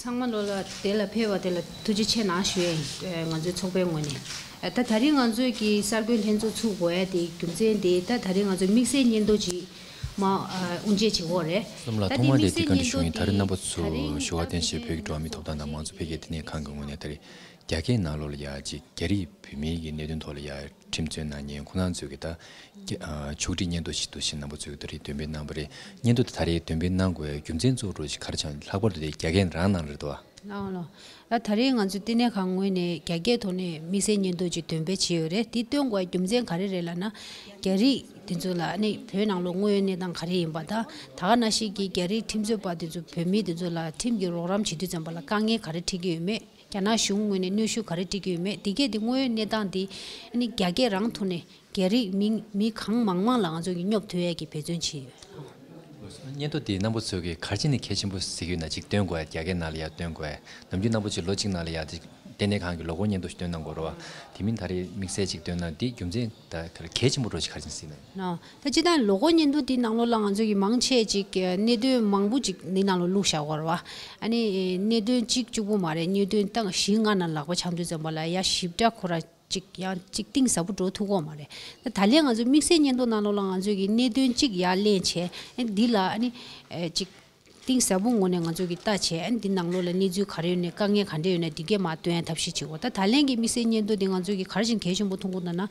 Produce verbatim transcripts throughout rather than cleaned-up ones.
ཚང་མ་ལོ་ལ་དེ་ལ་ཕེབས་པ་དེ་ལ་ཐུགས་རྗེ་ཆེ་གནང་ཞུ་ཡ་ཡིན། ཨ་ང་ཚོའི་ཚོགས་པའི་ངོས་ནས། ཨ་ད་ད་རིང་ང་ཚོས་ཀྱི་གསར་འགོད་ལྷན་ཚོགས་ཚུགས་དགོས་ཡ་དེ་རྒྱུ་མཚན་དེ་ད་ད་རིང་ང་ཚོས་དམིགས་བསལ་སྙན་ཐོ་ཅིག་མ་ཨ་དབུ་འབྱེད་བྱེད་དགོས་རེད། བསམ་ལ་ད་ཐོག་དེ་མ་དེ་དམིགས་བསལ་འདི་ག་འདྲ་སྙན་ཞུ་ཡིན། ད་རིང་རྣམ་པ་ཚོ་ཞུ་བ་གཏན་ཞེས་བོད་ཀྱི་འགྲོ་བ་མིའི་ཐོབ་ཐང་དང་མང་གཙོ་འཕེལ་རྒྱས་ལྟེ་གནས་ཁང་གི་ངོས་ནས་ད་རེས་རྒྱ་སྐད་ནང་ལོགས་ལ་ཡ་ཅིག་རྒྱ་རིགས་བོད་མིའི་གི་གནད་དོན་ཐོག་ལ་ཡ་ཁྲིམས་རྩོད་གནང་མཁན་ཁོ་རང་ཚོས་གི་ད་རྒྱ་ཨ་ཕྱོགས་སྒྲིག་སྙན་ཐོ་ཞིག་འདུག་ཞེས་རྣམ་པ་ཚོས་གི་ད་རེས་འདོན་སྤེལ་གནང་བ་རེད། སྙན་ཐོ་དེ་ད་རེས་འདོན་སྤེལ་གནང་དགོས་རྒྱུ་མཚན་གཙོ་བོ་ཅིག་ག་རེ་ཆགས། ལྷག་པར་དུ་དེ་རྒྱ་སྐད་རང་ནང་རེད་དོ། ལའོ་ལོ། ད་ད་རེས་ང་ཚོ་ལྟེ་གནས་ཁང་ངོས་ནས་རྒྱ་སྐད་ཐོག་ནས་དམིགས་བསལ་སྙན་ཐོ་ཅིག་འདོན་སྤེལ་བྱས་ཡོད་རེད། དེ་བཏོན་དགོས་རྒྱུ་མཚན་ག་རེ་རེད་ལབ་ན། རྒྱ་རིགས་དེ་ཚོ་ལ་ཨ་ནི་བོད་ནང་ལོགས་དངོས་ཡོད་གནས་སྟངས་ག་རེ་ཡིན་པ་དང་། ད་ག་ནང་བཞིན་གྱི་རྒྱ་རིགས་ཁྲིམས་རྩོད་པ་དེ་ཚོ་བོད་མི་དེ་ཚོ་ལ་ཁྲིམས་ཀྱི་རོགས་རམ་བྱེད་དུས་ཙམ་པ་ལ་དཀའ་ངལ་ག་རེ་འཕྲད་ཀྱི་ཡོད་མེད། རྒྱ་ནག་གཞུང་ངོས་ནས་གནོན་ཤུགས་ག་རེ་སྤྲད་ཀྱི་ཡོད་མེད། དེ་གས་དེ་དངོས་ཡོད་གནས་སྟངས་དེ་ཨ་ནི་རྒྱ་སྐད་རང་ཐོག་ནས་རྒྱ་རིགས་མི་མི་གང་མང་མང་ལ་ང་ཚོ་གིས་སྙོབ་ཐུབ་ཡས་ཀྱི་འབད་བརྩོན་བྱས་ཡོད། སྙན་ཐོ་དེ་རྣམ་པ་ཚོ་གིས་ག་རེ་བྱས་ནས་གལ་ཆེན་པོ་གཟིགས་ཡོད་ན། ཅིག་བཏོན་དགོས་ཡ། རྒྱ་སྐད་ནང་ལ་ཡ་བཏོན་དགོས་ཡ། ནམ་རྒྱུན་རྣམ་པ་ཚོས་ལོ་གཅིག་ནང་ལ་ཡ་དེ་ལྟེ་གནས་ཁང་གི་ལོ་འཁོར་སྙན་ཐོ་ཞིག་བཏོན་གནང་དགོས་རེད་བ། དེ་མིན་ད་རེས་དམིགས་བསལ་ཅིག་བཏོན་ན་དེ་རྒྱུ་མཚན་ད་གལ་ཆེན་པོ་འདྲ་ཞིག་ག་རེ་བྱས་ནས་གཟིགས་ན། ནོ། ད་སྤྱིར་བཏང་ལོ་འཁོར་སྙན་ཐོ་འདི་ནང་ལོགས་ལ་ང་ཚོ་གིས་མང་ཆེ་ཅིག་གནད་དོན་མང་པོ་ཅིག་འདི་ནང་ལ་བླུགས་བཞག་ཡོད་རེད་བ། ཨ་ནི་གནད་དོན་གཅིག་གཅིག་པོ་མ་རེད། གནད་དོན་ཏང་བཞི་ལྔ་ནང་ལག་པ་འཆང་དུས་ཙམ་པ་ལ་ཡ་ཞིབ་ཕྲ་ཁོ་ར་ཅིག་ཡང་ཅིག་གཏིང་ཟབ་པོ་འགྲོ་ཐུབ་ཀྱི་ཡོད་མ་རེད། ད་ད་ལན་ང་ཚོ་དམིགས་བསལ་སྙན་ཐོ་ནང་ལོགས་ལ་ང་ཚོ་གིས་གནད་དོན་གཅིག་ཡར་ལེན་བྱས། ཨ་ནི་འདི་ལ་ཨ་ནི་ཅིག་གཏིང་ཟབ་པོ་ངོས་ནས་ང་ཚོ་གིས་ལྟ་བྱས། ཨ་ནི་འདི་ནང་ལོགས་ལ་གནས་ཚུལ་ག་རེ་ཡོད་ནས་དཀའ་ངལ་ག་འདྲ་ཡོད་ནས་འདི་གས་མར་སྟོན་ཡ་ཐབས་ཤེས་བྱེད་དགོས། ད་ད་ལན་གྱི་དམིགས་བསལ་སྙན་ཐོ་འདི་ང་ཚོ་གིས་ག་རེ་བྱས་ནས་གལ་ཆེན་པོ་མཐོང་གི་འདུག་ལབ་ན།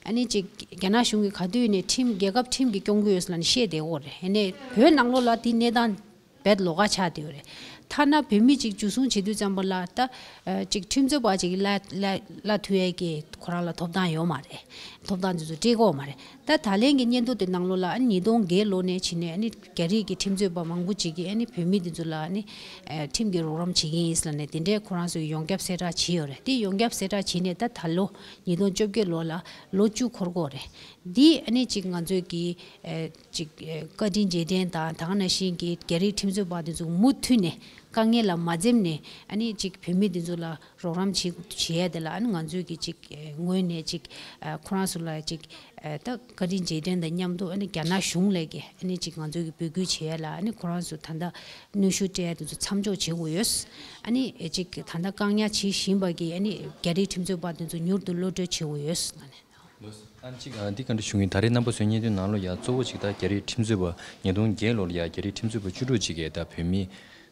ཨ་ནི་ཅིག་རྒྱ་ནག་གཞུང་གིས་ག་དུས་ནས་ཁྲིམས་རྒྱལ་ཁབ་ཁྲིམས་ཀྱིས་སྐྱོང་གི་ཡོད་ཟེར་ལབ་ནས་བཤད་བསྡད་ཡོད་རེད། ཨ་ནི་བོད་ནང་ལོགས་ལ་དེ་གནས་སྟངས་རྦད་ལོགས་ཀ་ཆགས་བསྡད་ཡོད་རེད། ཐ་ན་བོད་མི་ཅིག་འཇུ་བཟུང་བྱེད་དུས་ཙམ་པ་ལ་ད་ཨ་ཅིག་ཁྲིམས་རྩོད་པ་ཅིག་གླ་གླ་གླ་ཐུབ་ཡས་ཀྱི་ཁོ་རང་ལ་ཐོབ་ཐང་ཡོད་མ་རེད། ཐོབ་ཐང་དེ་ཚོ་སྤྲད་ཀྱི་ཡོད་མ་རེད། ད་ད་ལན་གྱི་སྙན་ཐོ་དེ་ནང་ལོགས་ལ་ཨ་ནི་ཉིས་སྟོང་བརྒྱད་ལོ་ནས་བྱས་ནས་ཨ་ནི་རྒྱ་རིགས་ཀྱི་ཁྲིམས་རྩོད་པ་མང་པོ་ཅིག་གིས་ཨ་ནི་བོད་མི་དེ་ཚོ་ལ་ཨ་ནི་ཨ་ཁྲིམས་ཀྱི་རོགས་རམ་བྱེད་ཀྱི་ཡིན་ཟེར་ལབ་ནས་དེ་འདྲའི་ཁོ་རང་ཚོས་ཡོངས་ཁྱབ་གསལ་བསྒྲགས་བྱས་ཡོད་རེད། དེ་ཡོངས་ཁྱབ་གསལ་བསྒྲགས་བྱས་ནས་ད་ད་ལོ་ཉིས་སྟོང་བཅོ་བརྒྱད་ལོ་ལ་ལོ་བཅུ་འཁོར་གྱི་ཡོད་རེད། འདི་ཨ་ནི་ཅིག་ང་ཚོས་ཀྱི་ཨ་ཅིག་ཨ་བཀའ་དྲིན་རྗེས་དྲན་དང་ད་ག་ནང་བཞིན་གྱི་རྒྱ་རིགས་ཁྲིམས་རྩོད་པ་དེ་ཚོ་མུ་མཐུད་ནས་དཀའ་ངལ་ལ་མ་འཛེམས་ནས་ཨ་ནི་ཅིག་བོད་མི་དེ་ཚོ་ལ་རོགས་རམ་བྱེད་བྱེད་ཡ་དེ་ལ་ཨ་ནི་ང་ཚོས་ཀྱི་ཅིག་ཨ་ངོས་ནས་ཅིག་ཨ་ཁོ་རང་ཚོ་ལ་ཅིག་ཨ་ད་བཀའ་དྲིན་རྗེས་དྲན་དང་མཉམ་དུ་ཨ་ནི་རྒྱ་ནག་གཞུང་ལ་ཀྱི་ཨ་ནི་ཅིག་ང་ཚོས་ཀྱི་འབོད་སྐུལ་བྱེད་ཡ་ལ་ཨ་ནི་ཁོ་རང་ཚོ་ད་ལྟ་གནོན་ཤུགས་སྤྲད་ཡ་དེ་ཚོ་མཚམས་འཇོག་བྱེད་དགོས་ཡོད། ཨ་ནི་ཅིག་ད་ལྟ་བཀག་ཉར་བྱེད་བཞིན་པ་གི་ཨ་ནི་རྒྱ་རིགས་ཁྲིམས་རྩོད་པ་དེ་ཚོ་མྱུར་དུ་གློད་གྲོལ་བྱེད་དགོས་ཡོད། ཨ་ནི། ལགས་སོ། ཨ་ནི་གཅིག་ཨ་འདི་ག་འདྲ་ཞུ་གི་ཡིན། ད་རེས་རྣམ་པ་ཚོའི་སྙན་ཐོའི་ནང་ལོགས་ཡ་གཙོ་བོ་གཅིག་ད་རྒྱ་རིགས་ཁྲིམས་རྩོད་པ་ཉིས་སྟོང་བརྒྱད་ལོ་ལ་ཡ་རྒྱ་རིགས་ཁྲིམས་རྩོད་པ་བཅུ་དྲུག་ཅིག་གིས་ད་བོད་མི་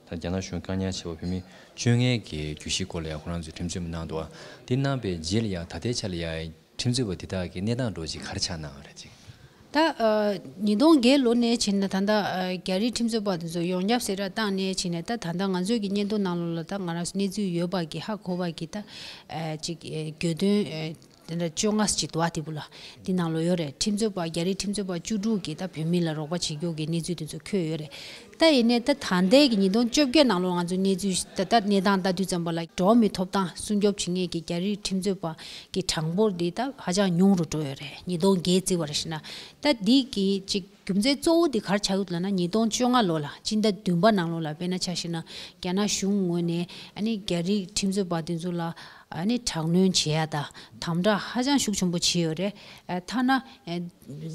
ད་རྒྱ་ནག་གཞུང་བཀག་ཉར་བྱས་པ་བོད་མི་བཅོ་ལྔའི་གི་གྱོད་གཞིའི་སྐོར་ལ་ཡ་ཁོ་རང་ཚོས་ཁྲིམས་རྩོད་པ་གནང་འདུག་བ། དེ་གནང་པའི་རྗེས་ལ་ཡ་ད་ལྟའི་ཆ་ལ་ཡ་ཁྲིམས་རྩོད་པ་དེ་དག་གི་གནས་སྟངས་འདྲ་ཅིག་ག་རེ་ཆགས་གནང་བ་རེད་ཅིག་ད་ཨ་ཉིས་སྟོང་བརྒྱད་ལོ་ནས་བྱས་ནས་ད་ལྟ་ཨ་རྒྱ་རིགས་ཁྲིམས་རྩོད་པ་དེ་ཚོ་ཡོངས་ཁྱབ་གསལ་བསྒྲགས་བཏང་ནས་བྱས་ནས་ད་ད་ལྟ་ང་ཚོའི་གི་སྙན་ཐོ་ནང་ལོགས་ལ་ད་ང་རང་ཚོ་གནས་ཚུལ་ཡོད་པ་གི་ཧ་གོ་བ་གི་ད་ཨ་ཅིག་ཨ་གྱོད་དོན་ཨ་དེ་འདྲ་བཅོ་ལྔ་ཅིག་འདུག་བ། དེ་བུ་ལ་དེ་ནང་ལོགས་ཡོད་རེད། ཁྲིམས་རྩོད་པ་རྒྱ་རིགས་ཁྲིམས་རྩོད་པ་བཅུ་དྲུག་གིས་ད་བོད་མི་ལ་རོགས་པ་བྱེད་རྒྱུ་གི་གནས་ཚུལ་དེ་ཚོ་འཁོད་ཡོད་རེད། ད་ཡིན་ནའི་ད་ད་ལྟའི་གི་ཉིས་སྟོང་བཅོ་བརྒྱད་ནང་ལོགས་ང་ཚོ་གནས་ཚུལ་ད་ལྟ་གནས་སྟངས་ལྟ་དུས་ཙམ་པ་ལ་འགྲོ་བ་མིའི་ཐོབ་ཐང་སྲུང་སྐྱོབ་བྱེད་མཁན་གྱི་རྒྱ་རིགས་ཁྲིམས་རྩོད་པ་གི་གྲངས་འབོར་འདི་ད་ཧ་ཅང་ཉུང་རུ་འགྲོ་ཡོད་རེད། ཉིས་སྟོང་བརྒྱད་བརྩིས་པ་རེད་ཞེ་ན། ད་འདི་གི་ཅིག་རྒྱུ་མཚན་གཙོ་བོ་འདི་ག་རེ་ཆགས་ཡོད་ལབ་ན། ཉིས་སྟོང་བཅོ་ལྔ་ལོ་ལ་སྤྱི་ཟླ་བདུན་པ་ནང་ལོགས་ལ་དཔེར་ན་ཆ་བཞག་ན་རྒྱ་ནག་གཞུང་ངོས་ནས་ཨ་ནི་རྒྱ་རིགས་ཁྲིམས་རྩོད་པ་དེ་ཚོ་ལ་ཨ་ནི་དྲག་གནོན་བྱེད་ཡ་དང་དམ་དྲག་ཧ་ཅང་ཤུགས་ཆེན་པོ་བྱས་ཡོད་རེད། ཨ་ཐ་ན་ཨ་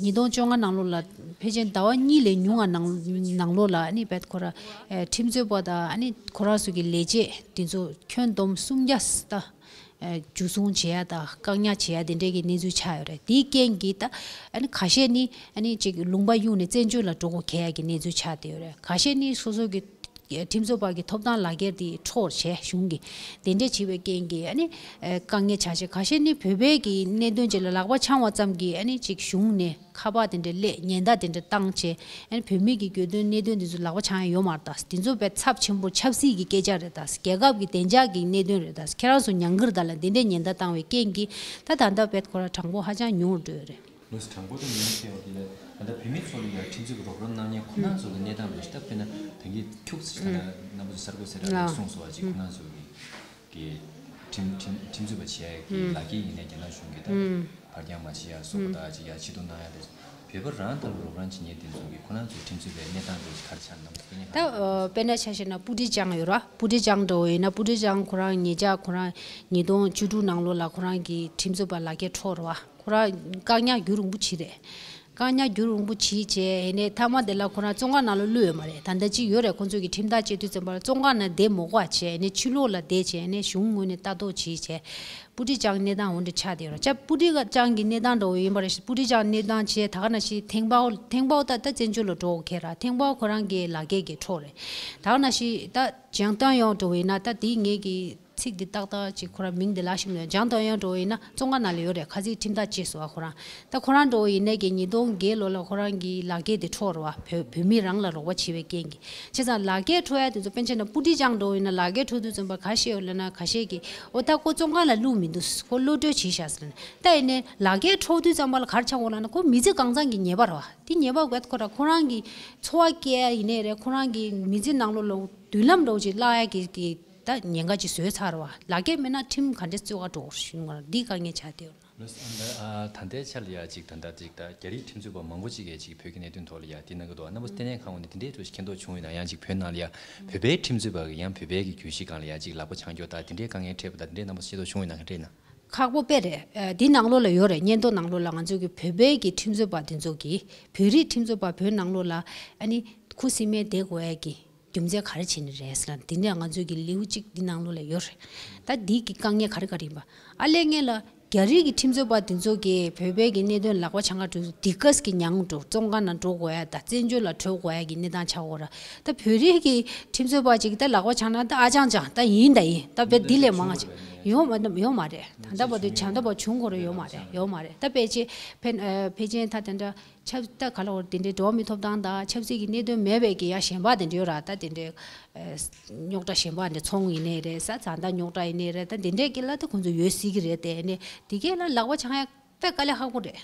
ཉིས་སྟོང་བཅོ་ལྔ་ནང་ལོགས་ལ་ཕལ་ཆེར་ཟླ་བ་གཉིས་ལས་ཉུང་བ་ནང་ནང་ལོགས་ལ་ཨ་ནི་བེད་ཁོ་ར་ཨ་ཁྲིམས་རྩོད་པ་དང་ཨ་ནི་ཁོ་རང་ཚོ་གི་ལས་བྱེད་དེ་ཚོ་ཁྱོན་བསྡོམས་སུམ་བརྒྱ་ད་ཨ་འཇུ་བཟུང་བྱེད་ཡ་དང་བཀག་ཉར་བྱེད་ཡ་དེ་འདྲའི་གི་གནས་ཚུལ་ཆགས་ཡོད་རེད། དེའི་རྐྱེན་གྱིས་ད་ཨ་ནི་ཁ་ཤས་ནི་ཨ་ནི་ཅིག་ལུང་པ་གཡུགས་ནས་བཙན་བྱོལ་ལ་འགྲོ་དགོས་ཁེལ་ཡ་གི་གནས་ཚུལ་ཆགས་བསྡད་ཡོད་རེད། ཁ་ཤས་ནི་སོ་སོ་གི་ཁྲིམས་རྩོད་པ་གི་ཐོབ་ཐང་ལག་ཁྱེར་དེ་འཕྲོག་བྱས་གཞུང་གིས་དེ་འདྲ་བྱས་པའི་རྐྱེན་གྱིས་ཨ་ནི་ཨ་དཀའ་ངལ་ཆགས་བྱས། ཁ་ཤས་ནི་བོད་པའི་གི་གནད་དོན་ཅིག་ལ་ལག་པ་འཆང་བ་ཙམ་གྱིས་ཨ་ནི་ཅིག་གཞུང་ནས་ཁ་པར་དེ་འདྲ་སླེབས། ཉེན་བརྡ་དེ་འདྲ་བཏང་བྱས། ཨ་ནི་བོད་མི་གི་གྱོད་དོན་གནད་དོན་དེ་ཚོ་ལག་པ་འཆང་ཡ་ཡོད་མ་རེད་ད། དེ་ཚོ་དཔེ་ཚབས་ཆེན་པོ་ཆབ་སྲིད་ཀྱི་སྐད་ཆ་རེད་ད། རྒྱལ་ཁབ་ཀྱི་བདེ་འཇགས་ཀྱི་གནད་དོན་རེད་ད། ཁྱེད་རང་ཚོ་ཉམས་ཁུར་ད་ལ་དེ་འདྲའི་ཉེན་བརྡ་བཏང་བའི་རྐྱེན་གྱིས་ད་ད་ལྟ་བེད་ཁོ་ར་གྲངས་འབོར་ཧ་ཅང་ཉུང་རུ་འགྲོ་ཡོད་རེད། ལོས་གྲངས་འབོར་དང་ཉུང་ཤས་ཡོད་དེ་ལས་ད་ལྟ་བོད་མི་ཚོ་ལ་ཡང་ཁྲིམས་རྩོད་ཀྱི་རོགས་རམ་གནང་མཁན་ཁོ་རང་ཚོ་ལ་གནས་སྟངས་ལོས་ཤེས་ད། དཔེར་ན་ད་གིན་ཁྱུག་ཙམ་ད་ལྟ་རྣམ་པ་ཚོ་གསར་འགོད་གསལ་བསྒྲགས་ལ་གསུངས་སོང་བ་ཅིག་ཁོ་རང་ཚོ་གི་གི་ཁྲིམས་ཁྲིམས་ཁྲིམས་རྩོད་པ་བྱེད་ཡ་གི་ལག་ཁྱེར་ཡིན་ནའི་རྒྱ་ནག་གཞུང་གིས་ད་ཕར་འགྱངས་མ་བྱེད་ཡ་སོགས་པ་ད་ཅིག་ཡ་ཕྱིར་གཏོང་གནང་ཡ་དེ་བོད་པ་རང་ད་ལ་རོགས་རམ་བྱེད་མཁན་དེ་ཚོ་གི་ཁོ་རང་ཚོའི་ཁྲིམས་རྩོད་པའི་གནས་སྟངས་དེ་ཅིག་ག་རེ་ཆགས་ནམ་དེ་ནས་ད་ཨ་དཔེར་ན་ཆ་བཞག་ན་པུ་ཀྲི་ཅང་ཡོད་ར། པུ་ཀྲི་ཅང་འདྲ་བོ་ཡིན་ན་པུ་ཀྲི་ཅང་ཁོ་རང་ཉེ་ཆར་ཁོ་རང་ཉིས་སྟོང་བཅུ་དྲུག་ནང་ལོགས་ལ་ཁོ་རང་གི་ཁྲིམས་རྩོད་པ་ལག་ཁྱེར་འཕྲོག་ར་བ། ཁོ་རང་བཀག་ཉར་རྒྱུན་རིང་པོ་བྱས་རེད། ཁོ་རང་ཉ་རྒྱུ་རིང་པོ་བྱས་བྱས་ནས་མཐའ་མ་དེ་ལ་ཁོ་རང་བཙོན་ཁང་ནང་ལ་བླུགས་ཡོད་མ་རེད། ད་ལྟ་ཅིག་ཡོད་རེད། ཁོ་ཚོ་གི་ཁྲིམས་ཐག་བཅད་དུས་ཙམ་པ་ལ་བཙོན་ཁང་ནང་བསྡད་མི་དགོས་པ་བྱས་ནས་ཕྱི་ལོགས་ལ་བསྡད་བྱས་ནས་གཞུང་ངོས་ནས་ལྟ་རྟོག་བྱས་བྱས་པུ་ཏི་ཅང་གནས་སྟངས་འོ་འདྲ་ཆགས་བསྡད་ཡོད་རེད། ཅ་པུ་ཏི་ཅང་གི་གནས་སྟངས་འདྲ་བོ་ཡིན་པ་རེད། པུ་ཏི་ཅང་གནས་སྟངས་བྱས་ད་ག་ནང་བཞིན་ཐེང་པའོ་ཐེང་པའོ་ད་ད་བཙན་བྱོལ་ལ་འགྲོ་ཁེ་ར། ཐེང་པའོ་ཁོ་རང་གི་ལག་འཁྱེར་གྱི་འཕྲོ་རེད། ད་ག་ནང་བཞིན་ད་ཅང་ཏང་ཡོང་འགྲོ་བ་ཡིན་ན་ད་དེ་ངེད་ཀྱི་ཚིག་འདི་ཏག་ཏག་ཅིག་ཁོ་རང་མིང་འདི་ལ་ཞིག་ནས་ལྗང་ཏོག་ཡང་འགྲོ་བ་ཡིན་ན་བཙོན་ཁང་ནང་ལ་ཡོད་རེད། ཁ་ཚིག་ཁྲིམས་ཐག་བཅད་སོང་བ་ཁོ་རང་། ད་ཁོ་རང་འགྲོ་བ་ཡིན་ནས་ཀྱི་ཉིས་སྟོང་བརྒྱད་ལོ་ལ་ཁོ་རང་གི་ལག་འཁྱེར་དེ་འཕྲོག་རེད་བ། བོད་བོད་མི་རང་ལ་རོགས་པ་བྱེད་པའི་རྐྱེན་གྱིས། བྱས་ཙང་ལག་འཁྱེར་འཕྲོག་ཡ་དེ་ཚོ་པཎ་ཆེན་ན་པུ་ཏི་ཅང་འགྲོ་བ་ཡིན་ན་ལག་འཁྱེར་འཕྲོག་དུས་ཙམ་པ་ག་ཤེད་ཡོད་ལབ་ན་ག་ཤེད་ཀྱི་ཨོ་ད་ཁོ་བཙོན་ཁང་ལ་བླུགས་མི་འདུག་ཁོ་གློད་གྲོལ་བྱས་ཤག་ཟེར་ནས། ད་ཡིན་ནས་ལག་འཁྱེར་འཕྲོག་དུས་ཙམ་པ་ལ་ག་རེ་ཆགས་ཡོད་ལབ་ན་ཁོ་མི་ཚེ་གང་ཚང་གི་ཉེས་པ་རེད་བ། དེ་ཉེས་པ་བས་ཁོ་ར་ཁོ་རང་གི་འཚོ་བ་སྐྱེལ་ཡ་ཡིན་ནའི་རེད། ཁོ་རང་གི་མི་ཚེ་ནང་ལོགས་ལ་མདུན་ལམ་འདྲ་བོ་ཅིག་བརླག་ཡ་གི་གི་ད་ཉེན་ཁ་ཅིག་བཟོས་ཚར་བ། ལག་འཁྱེར་མེད་ན་ཁྲིམས་ག་འདྲས་རྩོད་ག་འགྲོ་ཞུ་ང་འདི་དཀའ་ངལ་ཆགས་བསྡད་ཡོད་ན། ལགས་སོ། ཨ་ད་ལྟའི་ཆ་ལ་ཡ་ཅིག་ད་ལྟ་ཅིག་ད་རྒྱ་རིགས་ཁྲིམས་རྩོད་པ་མང་པོ་ཅིག་གིས་ཅིག་བོད་ཀྱི་གནད་དོན་ཐོག་ལ་ཡ་དེ་གནང་གི་འདུག་རྣམ་པ་ཚོ་ལྟེ་གནས་ཁང་ངོས་ནས་དེ་འདྲའི་འདྲ་ཞིག་མཁྱེན་རྟོགས་བྱུང་ཡོད་ན། ཡང་ཅིག་བོད་ནང་ལ་ཡ་བོད་པའི་ཁྲིམས་རྩོད་པ་གི་ཡང་བོད་པའི་གི་གྱོད་གཞི་སྒང་ལ་ཡ་ཅིག་ལག་པ་འཆང་རྒྱུ་ད་དེ་འདྲའི་དཀའ་ངལ་འཕྲད་པ་ད་དེ་འདྲའི་རྣམ་པ་ཚོ་ཤེས་རྟོགས་བྱུང་ཡོད་ན་ག་འདྲ་ཡིན་ན། ཁག་པོ་དཔེ་རེད། ཨ་འདི་ནང་ལོགས་ལ་ཡོད་རེད། སྙན་ཐོ་ནང་ལོགས་ལ་ང་ཚོ་གི་བོད་པའི་གི་ཁྲིམས་རྩོད་པ་དེ་ཚོ་གི་བོད་རིགས་ཁྲིམས་རྩོད་པ་བོད་ནང་ལོགས་ལ་ཨ་ནི་ཁུ་སིམ་མེར་བསྡད་དགོས་ཡ་གི་རྒྱུ་མཚན་ག་རེ་བྱས་ནས་རེད་ཟེར་ན། འདི་ནས་ང་ཚོ་གི་ལེའུ་གཅིག་འདི་ནང་ལོགས་ལ་ཡོད་རེད། ད་འདི་གི་དཀའ་ངལ་ག་རེ་ག་རེ་ཡིན་པ། ཨ་ལས་ངན་ལ་རྒྱ་རིགས་ཀྱི་ཁྲིམས་རྩོད་པ་དེ་ཚོ་གི་བོད་པའི་གི་གནད་དོན་ལག་པ་འཆང་ག་འགྲོ་དུས་དེ་གས་ཀྱི་མྱངས་འགྲོ་བཙོན་ཁང་ནང་འགྲོ་དགོས་ཡ་ད་བཙན་བྱོལ་ལ་བྲོས་དགོས་ཡ་གི་གནས་སྟངས་ཆགས་ཡོད་རེད། ད་བོད་རིགས་ཀྱི་ཁྲིམས་རྩོད་པ་ཅིག་ད་ལག་པ་འཆང་ན་ད་ཨ་ཅང་ཅང་ད་ཡིན་ད་ཡིན་ད་བས་འདི་ལས་མང་ང་ཅིག་ཡོང་མ་ཡོང་མ་རེད། ད་ལྟ་བར་དུ་བྱ་འདབ་པ་བྱུང་དགོས་རེད་ཡོད་མ་རེད་ཡོད་མ་རེད། ད་ཕལ་ཆེར་ཕན་ཨ་ཕལ་ཆེར་ད་དེ་འདྲ་ཆབ་ད་ག་ལ་བར་དེ་འདྲའི་འགྲོ་བ་མིའི་ཐོབ་ཐང་དང་ཆབ་སྲིད་ཀྱི་གནད་དོན་མེད་པའི་གི་ཡ་གཞན་པ་དེ་འདྲ་ཡོད་ར། ད་དེ་འདྲའི་ཨ་རྙོག་དྲ་གཞན་པ་འདྲ་ཚོང་ཡིན་ནའི་རེད། ས་བཟའ་ཟླ་རྙོག་དྲ་ཡིན་ནའི་རེད། ད་དེ་འདྲའི་གི་ལ་ད་ཁོང་ཚོ་ཡོད་སྲིད་ཀྱི་རེད། དེ་ནས་དེ་གའི་ལ་ལག་པ་འཆང་ཡ་དཔེ་དཀའ་ལས་ཁག་པོ་རེད།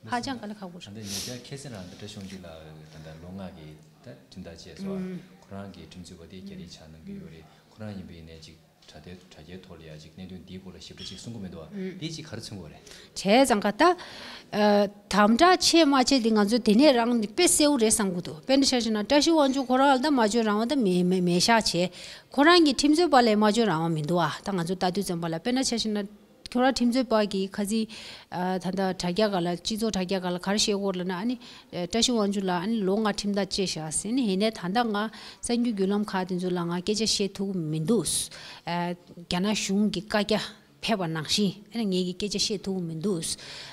ཧ་ཅང་དཀའ་ལས་ཁག་པོ་རེད། ད་ལྟ་ཉེ་ཆར་ཁ་སང་རང་ད་བཀྲ་ཤིས་དབང་ཕྱུག་ལགས་ད་ལྟ་ལོ་ལྔ་གི་ད་ཁྲིམས་ཐག་བཅད་སོང་། ཨུམ། ཁོ་རང་གི་ཁྲིམས་རྩོད་པ་དེ་རྒྱ་རིགས་ཆགས་གནང་གི་ཡོད་རེད། ཁོ་རང་ཡིན་པ་ཡིན་ནའི་ཅིག་དྲ་རྒྱའི་དྲ་རྒྱའི་ཐོག་ལ་ཡ་ཅིག་གནད་དོན་འདིའི་སྐོར་ལ་ཞིབ་ཕྲ་ཅིག་གསུང་གི་མི་འདུག་བ། ཨུམ། དེ་ཅིག་ག་རེ་མཚོན་གྱི་ཡོད་རེད། བྱས་ཙང་ཀ་ད་ཨ་དམ་དྲག་ཆེ་མ་ཆེ་དེ་ང་ཚོས་དེ་ནས་རང་དཔེ་གསལ་བོ་རེད་བསམ་གྱི་འདུག་དཔེར་ན་ཆ་བཞག་ན་བཀྲ་ཤིས་དབང་ཕྱུག་ཁོ་རང་ལ་ད་སྨྲ་བརྗོད་རང་དབང་ད་མེད་མེད་མེད་ཤག་བྱས། ཁོ་རང་གི་ཁྲིམས་རྩོད་པ་ལ་སྨྲ་བརྗོད་རང་དབང་མི་འདུག་བ། ད་ང་ཚོ་ལྟ་དུས་ཙམ་པ་ལ་དཔེར་ན་ཆ་བཞག་ན། ཁྱོད་རང་ཁྲིམས་རྩོད་པ་གི་ཁ་སང་ཨ་ད་ལྟ་དྲ་རྒྱ་སྒང་ལ་སྤྱི་ཚོགས་དྲ་རྒྱ་སྒང་ལ་ག་རེ་བཤད་ཀྱི་ཡོད་རེད་ལབ་ན། ཨ་ནི་ཨ་བཀྲ་ཤིས་དབང་ཕྱུག་ལགས་ཨ་ནི་ལོ་ལྔ་ཁྲིམས་ཐག་བཅད་བཞག་ཟེར་ནས། ཡིན་ནའི་ད་ལྟ་ང་གསར་འགྱུར་བརྒྱུད་ལམ་ཁག་དེ་ཚོ་ལ་ང་སྐད་ཆ་བཤད་ཐུབ་ཀྱི་མི་འདུག་ཨ་རྒྱ་ནག་གཞུང་གི་བཀའ་རྒྱ་ཕེབས་པ་ནང་བཞིན་ཨ་ནི་ངེད་ཀྱིས་སྐད་ཆ་བཤད་ཐུབ་ཀྱི་མི་འདུག་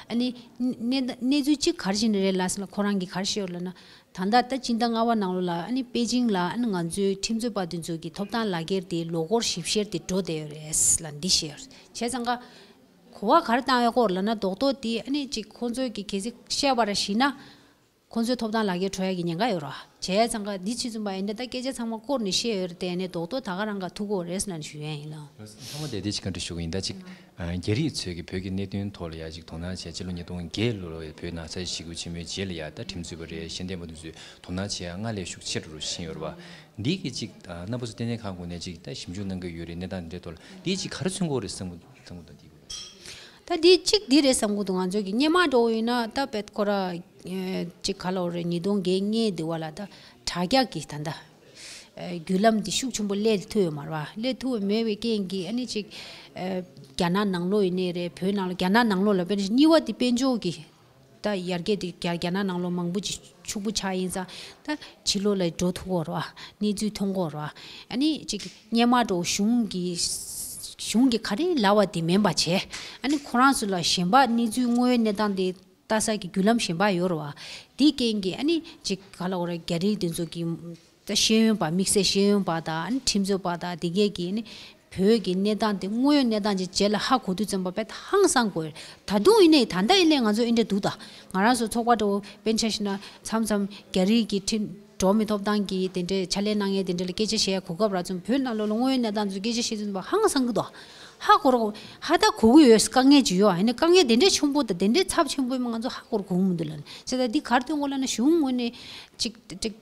ཨ་ནི་གནས་གནས་ཚུལ་གཅིག་ག་རེ་བྱས་ནས་རེད་ལབ་ཟེར་ན། ཁོ་རང་གིས་ག་རེ་བཤད་ཡོད་ལབ་ན། ད་ལྟ་ད་སྤྱི་ཟླ་ལྔ་པ་ནང་ལོགས་ལ་ཨ་ནི་པེ་ཅིང་ལ་ཨ་ནི་ང་ཚོའི་ཁྲིམས་རྩོད་པ་དེ་ཚོ་གི་ཐོབ་ཐང་ལག་འཁྱེར་དེ་ལོ་འཁོར་བཞི་བཅུ་ཞེ་དེ་འགྲོ་བསྡད་ཡོད་རེད་ལབ་འདི་བཤད་ཡོད་རེད། བྱས་ཙང་ཀ་གོ་བ་ག་རེ་བཏང་ཡོད་སྐོར་ལབ་ན། རྡོག་རྡོག་དེ་ཨ་ནི་ཅིག་ཁོང་ཚོས་ཀྱི་གལ་སྲིད་བཤད་པ་ར་ཞིག་ན་ཁོང་ཚོའི་ཐོབ་ཐང་ལག་འཁྱེར་འཕྲོག་ཡ་གི་ཉེན་ཁ་ཡོད་རེད། བྱས་ཙང་ཀ་འདི་ཕྱིས་ཙམ་པ་ཡིན་ན་ད་སྐད་ཆ་ཚང་མ་བསྐོར་ནས་བཤད་ཡོད་རེད་དེ། ཨ་ནི་རྡོག་རྡོག་ད་ག་རང་ག་ཐུག་གོ་རེད་ལབ་ནས་ཞུ་ཡ་ཡིན་ལགས། མཐའ་མ་དེ་དེ་ཅིག་བཀའ་འདྲི་ཞུ་གི་ཡིན། ད་ཅིག་ཨ་རྒྱ་རིགས་ཚོས་ཀྱི་བོད་ཀྱི་གནད་དོན་ཐོག་ལ་ཡ་ཅིག་དོ་སྣང་བྱས། སྤྱི་ལོ་ཉིས་སྟོང་བརྒྱད་ལོ་ལ་བོད་ནང་ས་ཡ་ཞི་རྒོལ་ཆེན་མོའི་རྗེས་ལ་ཡ་ད་ཁྲིམས་རྩོད་པ་རེད། ཤེས་ལྡན་པ་དེ་ཚོས་དོ་སྣང་བྱེད་ཡ་སྔར་ལས་ཤུགས་ཆེ་རུ་ཕྱིན་ཡོད་རེད་བ། འདི་གི་ཅིག་ཨ་རྣམ་པ་ཚོ་ལྟེ་གནས་ཁང་ངོས་ནས་ཅིག་ད་ཞིབ་འཇུག་གནང་གི་ཡོད་རེད། གནས་སྟངས་འདི་འདྲའི་ཐོག་ལ་འདི་ཅིག་ག་རེ་མཚོན་གྱི་ཡོད་རེད་བསམ་གྱི་བསམ་གྱི་འདུག་འདི་གི་སྐོར་ལ། ད་འདི་གཅིག་འདི་རེད་བསམ་གྱི་འདུག་ང་ཚོ་གི་སྔོན་མ་འདྲ་བོ་ཡིན་ན་ད་དཔེ་ཁོ་ར་ཨེ་ཅིག་ག་ལ་འོ་རེད། ཉིས་སྟོང་བརྒྱད་ལྔའི་འདི་བ་ལ་ད་དྲ་རྒྱ་གི་ད་ད་ཨེ་བརྒྱུད་ལམ་འདི་ཤུགས་ཆེན་པོ་སླེབས་ཐུབ་ཡོད་མ་རེད་བ། སླེབས་ཐུབ་མེད་པའི་རྐྱེན་གྱིས་ཨ་ནི་ཅིག་ཨེ་རྒྱ་ནག་ནང་ལོགས་ཡིན་ནའི་རེད། བོད་ནང་ལ་རྒྱ་ནག་ནང་ལོགས་ལ་དཔེར་ན་གཉིས་པ་འདི་དཔལ་འབྱོར་གྱི་ད་ཡར་རྒྱས་དེ་རྒྱ་རྒྱ་ནག་ནང་ལོགས་མང་པོ་ཅིག་ཕྱུག་པོ་ཆགས་ཡིན་ཙང་། ད་ཕྱི་ལོགས་ལ་འགྲོ་ཐུབ་ཀྱི་ཡོད་རེད་བ། གནས་ཚུལ་མཐོང་གི་ཡོད་རེད་བ། ཨ་ནི་ཅིག་སྔོན་མ་འདྲ་བོ་གཞུང་གི་གཞུང་གི་ག་རེ་ལབ་པ་དེ་མིན་པ་བྱས། ཨ་ནི་ཁོ་རང་ཚོ་ལ་གཞན་པ་གནས་ཚུལ་དངོས་ཡོད་གནས་སྟངས་དེ་ལྟ་ས་ཀྱི་བརྒྱུད་ལམ་གཞན་པ་ཡོད་རེད་བ། དེའི་རྐྱེན་གྱིས་ཨ་ནི་ཅིག་ག་ལབ་དགོས་རེད། རྒྱ་རིགས་དེ་ཚོ་གི་ད་ཤེས་ཡོན་པ། དམིགས་བསལ་ཤེས་ཡོན་པ་དང་ཨ་ནི་ཁྲིམས་རྩོད་པ་དང་དེ་གས་ཀྱིས་ཨ་ནི་བོད་ཀྱི་གནས་སྟངས་དེ་དངོས་ཡོད་གནས་སྟངས་ཀྱི་རྗེས་ལ་ཧ་གོ་དུས་ཙམ་པ་དཔེ་ཧང་སང་དགོས། ད་དུང་ཡིན་ནའི་ད་ལྟ་ཡིན་ནའི་ང་ཚོ་ཨེ་འདྲ་འདུག་ད་ང་རང་ཚོ་ཚོགས་པ་འདྲ་བོ་དཔེར་ན་ཆ་བཞག་ན་མཚམས་མཚམས་རྒྱ་རིགས་ཀྱི་ཁྲིམས་འགྲོ་བ་མིའི་ཐོབ་ཐང་གི་དེ་འདྲའི་ཕྱག་ལས་གནང་མཁན་དེ་འདྲ་ལ་སྐད་ཆ་བཤད་གོ་སྐབས་རག་ཙང་། བོད་ནང་ལོགས་ལ་དངོས་ཡོད་གནས་སྟངས་ཚོ་སྐད་ཆ་བཤད་ཙམ་པ་ཧང་སང་གི་འདུག་ཧ་གོ་ར་གོ་ཧ་ད་གོ་གི་ཡོད། དཀའ་ངལ་ཅིག་ཡོད། ཡིན་ནའི་དཀའ་ངལ་དེ་འདྲའི་ཆེན་པོ་དང་དེ་འདྲའི་ཚབས་ཆེན་པོ་ཡིན་པ་ང་ཚོ་ཧ་གོ་ར་གོ་གི་མི་འདུག་ལབ་ནས། བྱས་ཙང་འདི་ག་རེ་སྟོན་དགོས་ལབ་ན། གཞུང་ངོས་ནས་ཅིག་ཅིག་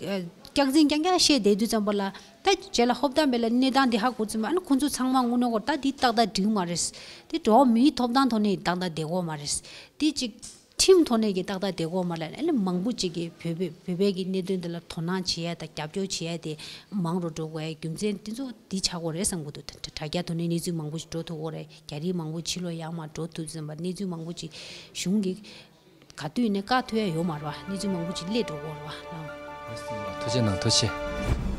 སྐྱག་རྫུན་རྐྱང་རྐྱང་བཤད་བསྡད་དུས་ཙམ་པ་ལ། ད་རྗེས་ལ་ཧོབ་ཏེ་ལ་གནས་སྟངས་འདི་ཧ་གོ་ཙམ་པ། ཨ་ནི་ཁོང་ཚོ་ཚང་མ་དངོས་གནས་ཁོ་ད་འདི་ཏག་ཏག་འགྲིག་མ་རེད། འདི་འགྲོ་བ་མིའི་ཐོབ་ཐང་ཐོག་ནས་ཏག་ཏག་བསྡད་ཡོད་མ་རེད། འདི་ཅིག་ཁྲིམས་ཐོག་ནས་ཀྱི་ཏག་ཏག་བསྡད་ཡོད་མ་རེད། ཨ་ནི་མང་པོ་ཅིག་གིས་བོད་པའི་བོད་པའི་གི་གནད་དོན་འདི་ལ་དོ་སྣང་བྱེད་ཡ་དང་རྒྱབ་སྐྱོར་བྱེད་ཡ་དེ་མང་རུ་འགྲོ་དགོས་ཡ་རྒྱུ་མཚན་དེ་ཚོ་འདི་ཆགས་ཀྱི་ཡོད་རེད་བསམ་གྱི་འདུག་དྲ་དྲ་རྒྱ་ཐོག་ནས་གནས་ཚུལ་མང་པོ་ཞིག་འགྲོ་ཐུབ་ཀྱི་ཡོད་རེད། རྒྱ་རིགས་མང་པོ་ཕྱི་ལོགས་ཡར་མར་འགྲོ་ཐུབ་ཙམ་པ། གནས་ཚུལ་མང་པོ་ཅིག་གཞུང་གི་ ག་དུས་ནས་བཀག་ཐུབ་ཡ་ཡོད་མ་རེད་བ། གནས་ཚུལ་མང་པོ་ཅིག་སླེབས་འགྲོ་གི་རེད་བ། ཐུགས་རྗེ་གནང་། ཐུགས་རྗེ།